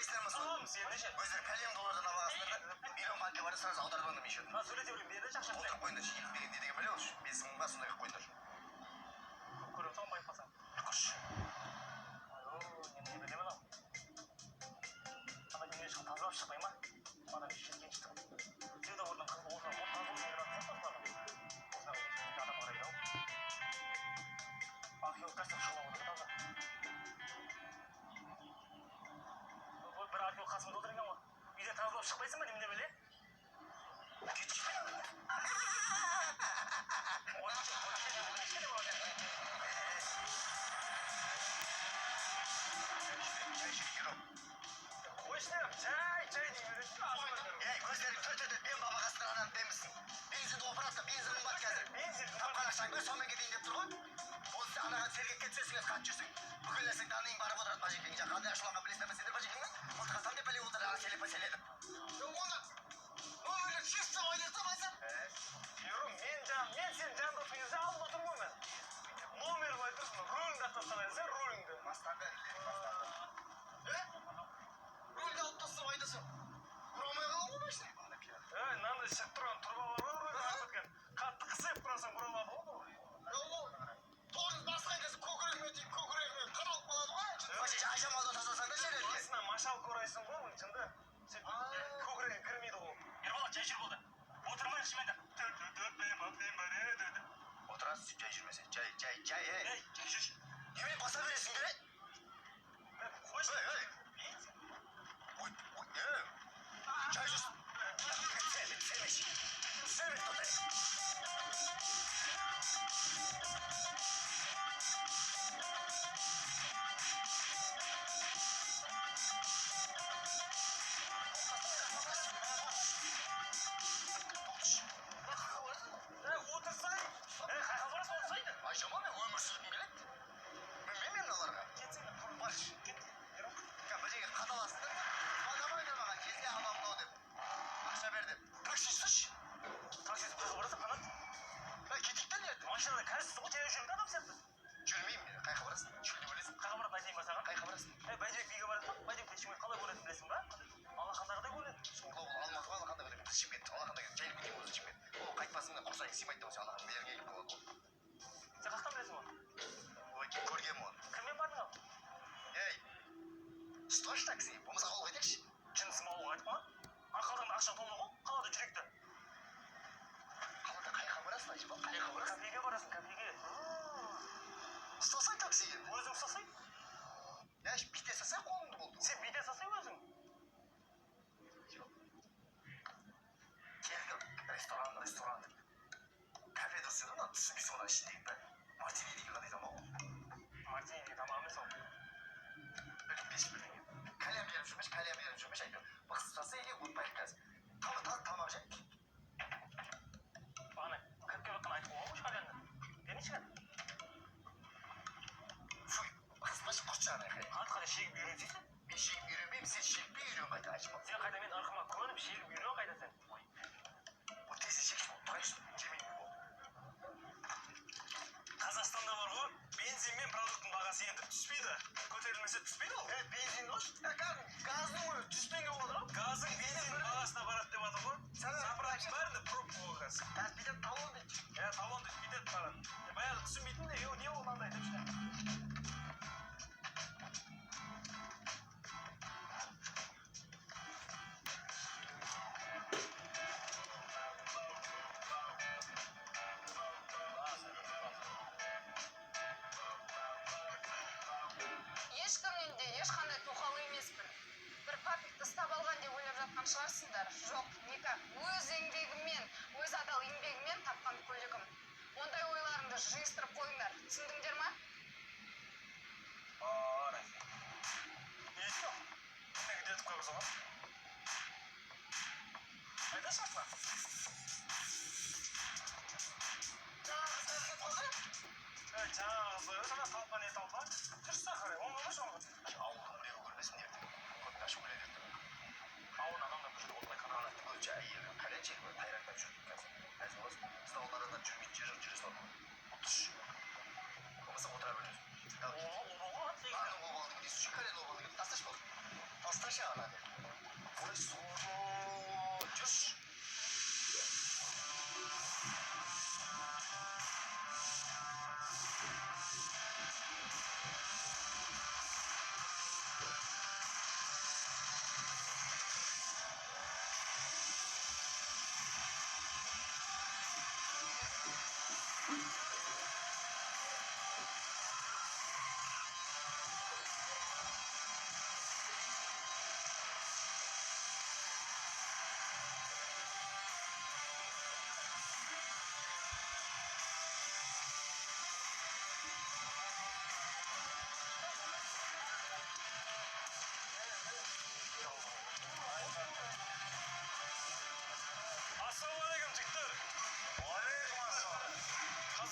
Бересіңдер ма соны? Аламыз енді ше. Өздері пәлен доллардан алғансыңдар да, миллион банкке бар да, сразу аударып алыңдар менің счетыма. Мына сөйлете берейін, берді ақша. Толтырып қойыңдаршы, 2 деген не деген бәле ол? 5 мың ба, сондай қылып қойыңдар. Көріп тұрмын, байып қалсаң. Құршы. Ой, не білемін ау. Ана немене шығып тазалап шықпай ма? Ана шеткен шықты. Светофордың қызыл отына от таза болып жатқан сияқты осылардың. Осына адам қарайды ау. Археологтар шулап отыр таза. Бір археолог қасымда отыр екен ғой. Үйде тазалап шықпайсың ба, немене біле? Кетші. Кішкене болады. Жай жүр, Ерол. Қойшы, жай, жай дей бересің. Ей, өздерің төрт төрт мен баба қасқыр ананы демісің. Бензинді опырады да, бензин қымбат қазір. Бензин қымбат. Тапқан ақшаң бер, сонымен кетейін деп тұр ғой. Осы анаға сергекке түсесің, қатты жүрсең. Бүкіл нәрсең данныйың барып отырады бажекең. Жаңа қандай ашуланған білесіңдер ме сендер бажекеңнің? Мылтық атсам деп бәле отырады, ана селеп селе деп. Оны номерлер чисто айдаса басып. Ером, мен жан, мен сенің жанында отырған кезде алдында отырмын ғой мен. Номер былай тұрсын, рөліңді ақтап тастаған сен рөліңді. Бастан бәрі, бастан. Е? Рульді алып тастап айдасам, бұра алмай қаламын ғой машина. Ей, мынандай шығып тұрған труба бар ғой, рульді ағып кеткен. Қатты қысып бұрасаң, бұралады ғой бұл. Ол тормоз басқан кезде көкірегіме тиіп, көкірегіме қадалып қалады ғой. Бажеке, Айжамалды тазаласаң да жерде. Басына машалка орайсың ғой, оның жынды. Сөйтіп көкірегіне кірмейді ғой. Ерболат, жай жүр болды. Отырмайықшы мен де. Отырасың, сөйтіп жай жүрмесе. Жай, жай, жай, ей. Ей, жай жүрші. Немене баса бересің бе? Қойшы. Ей, ей. Ой, ой, ей. Жай жүрсін. Сәлем, сәлем. Сәлем, тоқтай. Ей, отырсай. Ей, қайда барасың, отырсай да. Айжамал, мен өмір сүргім келеді. Мінбеймін мен мыналарға. Кетсең, тұр. Баршы. Кет. Ером. Бір жерге қадаласыңдар ма? Звондамаңдар маған, жезде анау мынау деп. Ақша бер деп. Такси ұсташы. Таксист қайда барасың, Қанат? Ей, кетейік та не? Машинада кәріссің ғой, жаяу жүрмін адам сияқты. Жүрмеймін мен. Қайқа барасың? Шөлде өлесің. Қайда баратын айтайын ба саған? Қайқа барасың? Ей, Бәйдібек биге барады ма? Бәйдібек Шымкент қалай көрінетінін білесің ба? Алақандағыдай көрінеді. Сонда ол Алматы ғой, алақанда көрінеді. Біз Шымкент, алақанда көрінеді. Жайылып кетейін өзі Шымкент. Ол қайтпасын, құрсағың сыймайды деп, сен алақан берге келіп қалады ғой. Сен қаяқтан білесің оны? Ой, көргенмін оны. Кіммен бардың ал? Ей, ұсташы такси. Болмаса ауылға кетейікші. Жынысым ауылға айтып қалған. Ақылдан ақша толы ғой, қалада жүректі. Қалада қайқа барасың, Айжамал? Қайқа барасың? Кафеге барасың, кафеге. Ұстасай такси енді. Өзің ұстасай. Я, бүйте салсай қолыңды болды. Сен бүйте салсай өзің. Келдім, ресторан, ресторан деп. Кафе дұрыс еді, мына түсінбейсің оның ішіндегі бәрі. Мартини деген қандай тамақ ол? Мартини деген тамақ емес ол. Білмейсің бірдеңе. Кальян беріп жүрмеші, кальян беріп жүрмеші, әйтеуір. Бықсып жатса или өтпайық қазір. Тамақ, тамақ же. Бағана кіріп келіп жатқан айтып қойған ғой кальянды. Бермейші кәдімгі. Фуй, бықсытпашы, құртшы ана айқай. Қанат, қайда шегіп үйренсейсің? Мен шегіп үйренбеймін, сен шекпей үйрен қайта, Айжамал. Сен қайда мен ырқыма көніп шегіп үйрен қайда сен. Ой, ол тез шекші болды, тұрайыншы, жемеймін болды. Қазақстанда бар ғой, бензин мен продукттың бағасы енді түспейді. Көтерілмесе түспейді ол. Е, бензин ғой. Е, кәдімгі газдың өзі 100 теңге болды ғой. Газың бензиннің бағасына барады деп жатыр ғой. Заправканың бәрінде пробка ғой қазір. Қазір бүйтеді, талон дейді. Иә, талон деп бүйтеді маған. Баяғы түсінбейтін де, не ол мынандай деп ше. Ешкімнен де ешқандай тоқал емеспін. Бір папикті ұстап алған деп ойлап жатқан шығарсыңдар. Жоқ, никак. Өз еңбегіммен, өз адал еңбегіммен тапқан көлігім. Ондай ойларыңды жиыстырып қойыңдар, түсіндіңдер ма? Не дейді ол? Неге дертіп қойып соған? Айташы артына. Жаңағы қыз кетіп қалды. Ей, жаңағы қыз ғой, жаңа толпа не толпа? Жүрші қарай, оңға қойшы, оңға. Ауылдың біреуі көрмесін ертең. Көтін ашып өледі ертең. Ауылдың адамдар бұл жерде отырмай қана. Өзі әйелі кальян шегіп тайраңдап жүр қазір. Әзір боласың. Біздің ауылда адамдар жүрмейтін жері жоқ, жүре салады. Отыршы. Болмаса отыра бер өзің. Обал, обал ғой, Аның обалдығы дейсің, ше, кальян обалдығы. Тасташы болды. Тасташы ана.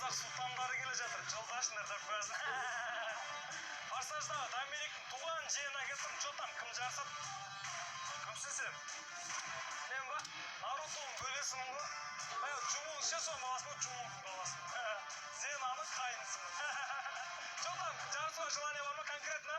Қазақ сұлтандары келе жатыр, жолдашыңдар деп қоясың. Форсаждағы Доминиктің туған жеріне келсем, че там, кім жарысады? Кімсің сен? Мен ба? Нарутоның бөлесімін ғой. Ай, Джумон ше, соның баласы ғой, Джумонның баласы. Зенаның қайнысымын. Че там, жарысуға желание бар ма конкретно?